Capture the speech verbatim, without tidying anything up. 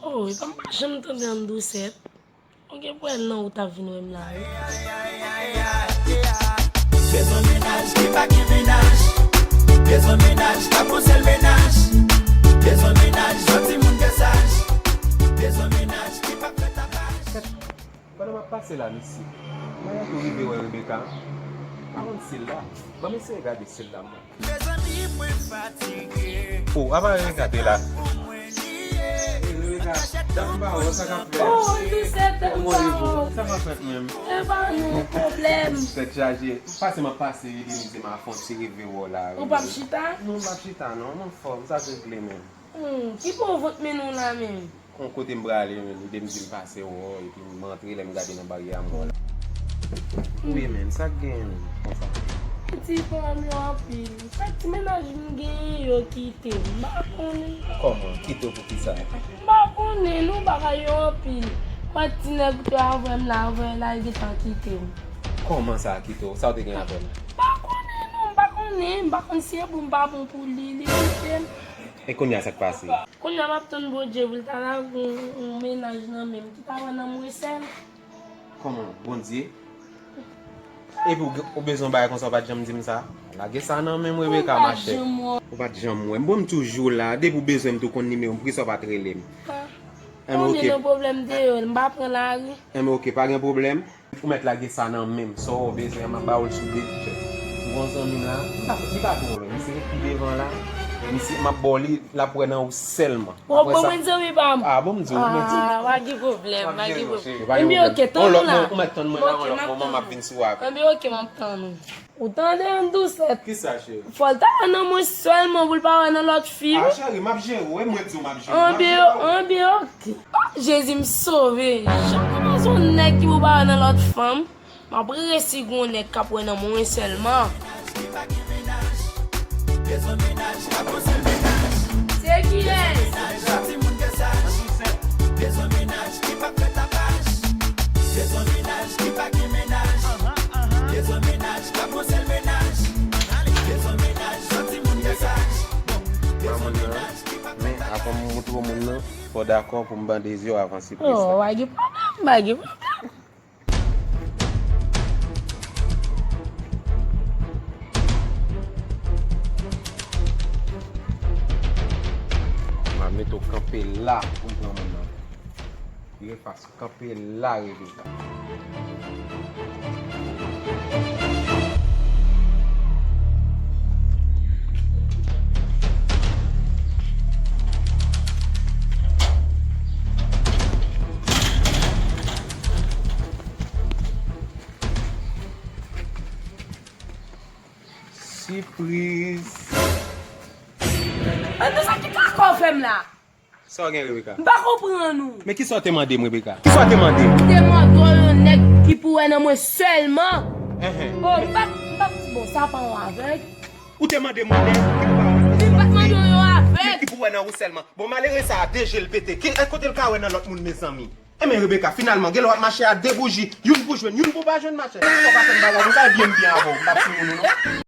Oh, epa m pa janm tande Ann Doussaint. Ou gen pwèl nan ou t ap vin wè m la, wi. Bezwen mennaj ki pa gen mennaj. Bezwen mennaj k ap yon sèl mennaj. Bezwen mennaj, jòn timoun ke saj. Bezwen mennaj ki p ap fè tapaj. Pandan m ap pase la, mesye, mwen tou rive wè Rebecca. M pa konn si l la. Ban m eseye gade si l la, mwen. Mezanmi, mwen fatige. Oh, apa Rebecca te la? Rebecca, dam pa wè sa k ap fèt. Oh, Ann Doussaint, m pa wè w. Sa k ap fèt menm? E pa nou pwoblèm. Tèt chaje. Pase m ap pase, Edenise, m a fon ti rive wè w la. Ou p ap chita? Non, m p ap chita, non. M anfòm, sa k regle menm? Hmm, ki bon vant mennen w la menm? Kon kote m prale, men, li te m di m pase wè w, epi m antre, lè m gade nan baryè a, m wè w la. Wi, men, sa k genyen konsa? Ti fanm yo anpil. Chak ti mennaj m genyen, yo kite m. M pa konnen. Kòman? Kite w pou ki sa? M pa konnen, non, bagay yo anpil. Mwen ti nèg te avè m la, avè l la, l gentan kite m. Kòman sa kite w? Sa w te gen avè l? M pa konnen, non, m pa konnen. M pa konn si e bon, m pa bon pou li, li kite m. E kounye a, sa k pase? Kounye a m ap tann Bondye pou l ta lage yon, yon mennaj nan men m ki ta wè nan mwen sèl. Kòman? Bondye? Epi w, ou bezwen yon bagay konsa, ou pa t janm di m sa? Lage sa nan men m, Rebecca, machè. Ou pa t janm wè m. Bon, m toujou la. Depi w bezwen m tou, konn nimewo m. Poukisa w pa t rele m? Enben, oke. Konbyen nan pwoblèm deyò, m pa pran lari. Enben, oke, pa gen pwoblèm. Ou mèt lage sa nan men m. Sa w bezwen an, m ap ba w l sou debit chèk. M gen yon zanmi m la, li pa, li pa twò lwen. Misye pi devan la. Misye, m ap ba w li, l ap wè nan ou sèlman. Bon, bon, mwen zanmi pa m. Ah, bon, m di w, mwen di w. Ah, pa gen pwoblèm, pa gen pwoblèm. Enben, oke, tann ou la. Ou mèt tann mwen la, yon lòt moman, m ap vin sou w avè l. Enben, oke, m ap tann ou. Ou tande, Ann Doussaint? Kisa, cheri? Fò l ta wè nan mwen sèlman pou l pa wè nan lòt fi, wi. Ah, cheri, m ap jere w, e mwen di w m ap jere w. Anben, anben, oke. Oh, Jezi, m sove. Jan kòmanse yon nèg ki pou pa wè nan lòt fanm, m ap resi gon nèg k ap wè nan mwen sèlman. Se kiyès? Mamoun nan, men avan m moutre w moun nan, fò w dakò pou m bande zye w avan sipriz la. Oh, pa gen pwoblèm, pa gen pwoblèm. M a mete w kanpe la pou m pran moun nan. Vire fas ou, kanpe la, Rebecca. Sipriz. Ann Doussaint, ki kaka w fè m la? Sa w gen, Rebecca? M pa konprann ou. Men kisa w te mande m, Rebecca? Kisa w te mande m? M te mande w yon nèg ki pou wè nan mwen sèlman. Enhen. Oh, m pa, m pa, bon, sa pa yon avèg. Ou te mande m yon nèg ki pou wè nan mwen sèlman. M pa t mande w yon avèg. Men ki pou wè nan ou sèlman. Bon, malere sa a, de je l pete. Ki, e kote l ka wè nan lòt moun, mezanmi? Enben, Rebecca, finalman, genlè w ap mache a de bouji. Youn pou jwenn, youn pou pa jwenn, machè. Fò w pa fè m bagay konsa, ebyen m byen avè w. M p ap sou moun ou non.